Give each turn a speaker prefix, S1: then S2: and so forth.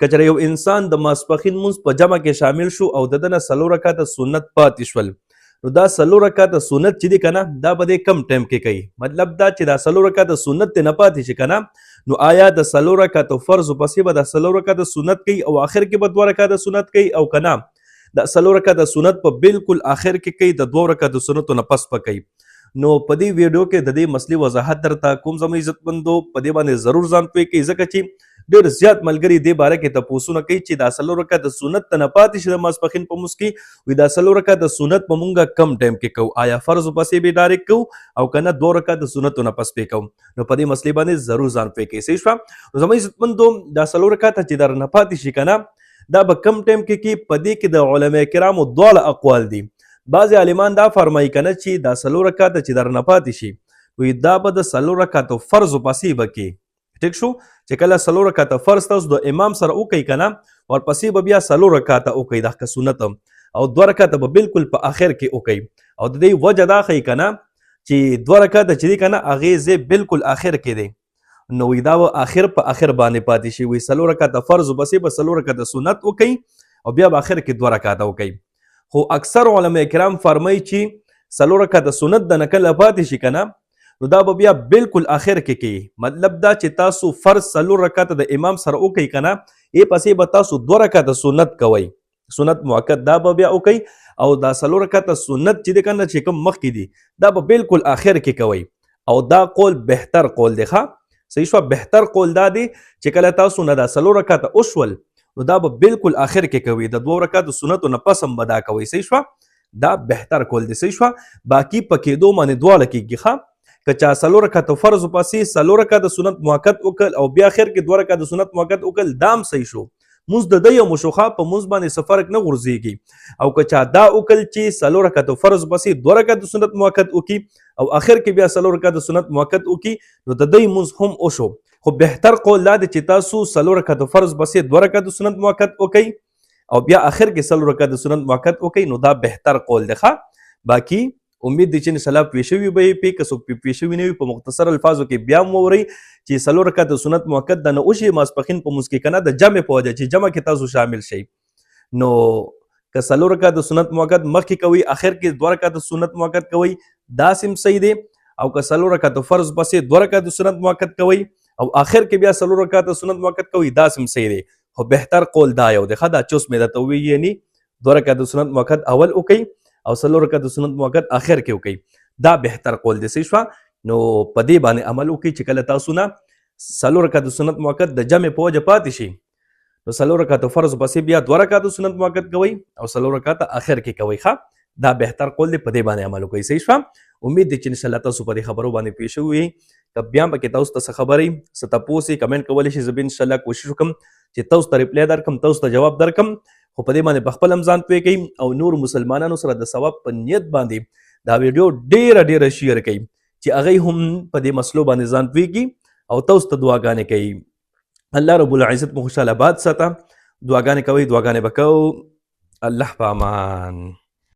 S1: کچره یو انسان د ماسپخین مونځ په جمع کې شامل شو او د دنه څلور رکعاته سنت پاتې شول، نو دا څلور رکعاته سنت چې دی کنه دا به د کم ټایم کې کوي؟ مطلب دا چې دا څلور رکعاته سنت ته نه پاتې شي کنه، نو آیا د څلور رکعاته فرض پسې به د څلور رکعاته سنت کوي او آخر کې به دوه رکعاته سنت کوي، او کنه د څلور رکعاته سنت په بالکل آخر کې کوي، د دوه رکعاته سنتو نه پس په کوي؟ نو په دې ویډیو کې د دې مسلې وضاحت درته کوم. زموږ عزتمندو، په دې باندې ضرور ځان پوه کړئ، ځکه چې ډېر زیات ملګري دې باره کې تپوسونه کوي چې دا څلور رکعاته سنت ته نه پاتې شي د ماسپښین په مونځ کې، وي دا څلور رکعاته سنت به مونږه کم ټایم کې کوو؟ آیا فرض پسې به ډایرکټ کوو او که نه دوه رکعاته سنتو نه پس پې کوو؟ نو په دې مسلې باندې ضرور ځان پوه کړئ. صحیح شوه؟ نو زموږ عزتمندو، دا څلور رکعاته چې در نه پاتې شي که نه، دا به کم ټایم کې کی؟ په دې کې د علما کرامو دواړه اقوال دي. بعضې عالمان دا فرمایي که نه چې دا څلور رکعاته چې در نه پاتې شي، وي دا به د څلور رکعاتو فرض پسې به کې. ټیک شو؟ چې کله څلور رکعاته فرض تاسو د امام سره وکئ که نه، ورپسې به بیا څلور رکعاته وکئ د سنت، او دوه رکعاته به بالکل په آخر کې وکئ. او د دې وجه دا ښیي که نه چې دوه رکعاته چې دي که نه، هغې ځای بالکل آخر کې دی، نو وی دا به آخر په آخر باندې پاتې شي. وی څلور رکعاته فرض پسې به څلور رکعاته سنت وکئ او بیا به آخر کې دوه رکعاته وکئ. خو اکثر علما کرام فرمایي چې څلور رکعاته سنت د نکله پاتې شي که نه، نو دا به بیا بالکل آخر کې کوي. مطلب دا چې تاسو فرض څلور رکعاته د امام سره وکئ که نه، ای پسې به تاسو دوه رکعاته سنت کوئ، سنت موقت دا به بیا وکئ، او دا څلور رکعاته سنت چې دی که نه، چې کوم مخکې دي، دا به بالکل آخر کې کوئ. او دا قول بهتر قول دی. ښه، صحیح شوه؟ بهتر قول دا دی چې کله تاسو نه دا څلور رکعاته وشول، نو دا به بالکل آخر کې کوي، د دوو رکعاتو سنتو نه پس هم به دا کوي. صحیح شوه؟ دا بهتر قول دی. صحیح شوه؟ باقي په کېدو باندې دواړه کېږي. ښه، که چا څلور رکعاته فرض پسې څلور رکعاته سنت موقت وکړ او بیا آخر کې دوه رکعاته سنت موقت وکړ، دا هم صحیح شو، مونځ د دی هم وشو. ښه، په مونځ باندې څه فرق نه غورځېږي. او که چا دا وکړ چې څلور رکعاته فرض پسې دوه رکعاته سنت موقت وکړي او آخر کې بیا څلور رکعاته سنت موقت وکړي، نو د دی مونځ هم وشو. خو بهتر قول دا دی چې تاسو څلور رکعاته فرض پسې دوه رکعاته سنت موقت وکړئ او بیا آخر کې څلور رکعاته سنت موقت وکړئ، نو دا بهتر قول دی. ښه، باقي امید دی چې ان شاء الله پوه شوي به یې پې. که څوک پې پوه شوي نه وي، په مختصر الفاظو کې بیا هم واورئ چې څلور رکعاته سنت موقت د نه وشي ماسپښین په مونځ کې که نه، د جمع په وجه چې جمع کې تاسو شامل شئ، نو که څلور رکعاته سنت موقت مخکې کوئ، آخر کې دوه رکعاته سنت موقت کوئ، داسې هم صحیح دی. او که څلور رکعاته فرض پسې دوه رکعاته سنت موقت کوئ او آخر کې بیا څلور رکعاته سنت موقت کوئ، داسې هم صحیح دی. خو بهتر قول دا یو دی. ښه، دا چوس مې درته وویل، یعنی دوه رکعاته سنت موقت اول وکئ او څلور رکعاته سنت موقت آخر کې وکئ، دا بهتر قول دی. صحیح شوه؟ نو په دې باندې عمل وکئ چې کله تاسو نه څلور رکعاته سنت موقت د جمع په وجه پاتې شي، نو څلور رکعاته فرض پسې بیا دوه رکعاته سنت موقت کوئ او څلور رکعاته آخر کې کوئ. ښه، دا بهتر قول دی، په دې باندې عمل وکړئ. صحیح شوه؟ امید دی چې ان شاء الله تاسو په دې خبرو باندې پوه شوي. که بیا پکې تاسو ته څه خبرې، څه تپوس یې، کمنټ کولی شئ. زه به ان شاء الله کوشش وکړم چې تاسو ته ریپلی درکړم، تاسو ته جواب درکړم. خو په دې باندې په خپل هم ځان پوه کړئ او نور مسلمانانو سره د ثواب په نیت باندې دا ویډیو ډیره ډیره شیر کړئ چې هغوی هم په دې مسلو باندې ځان پوه کړي او تاسو ته دعاګانې کوي. الله رب العزت مو خوشحاله آباد ساته. دعاګانې کوئ، دعاګانې به کوو. الله په امان.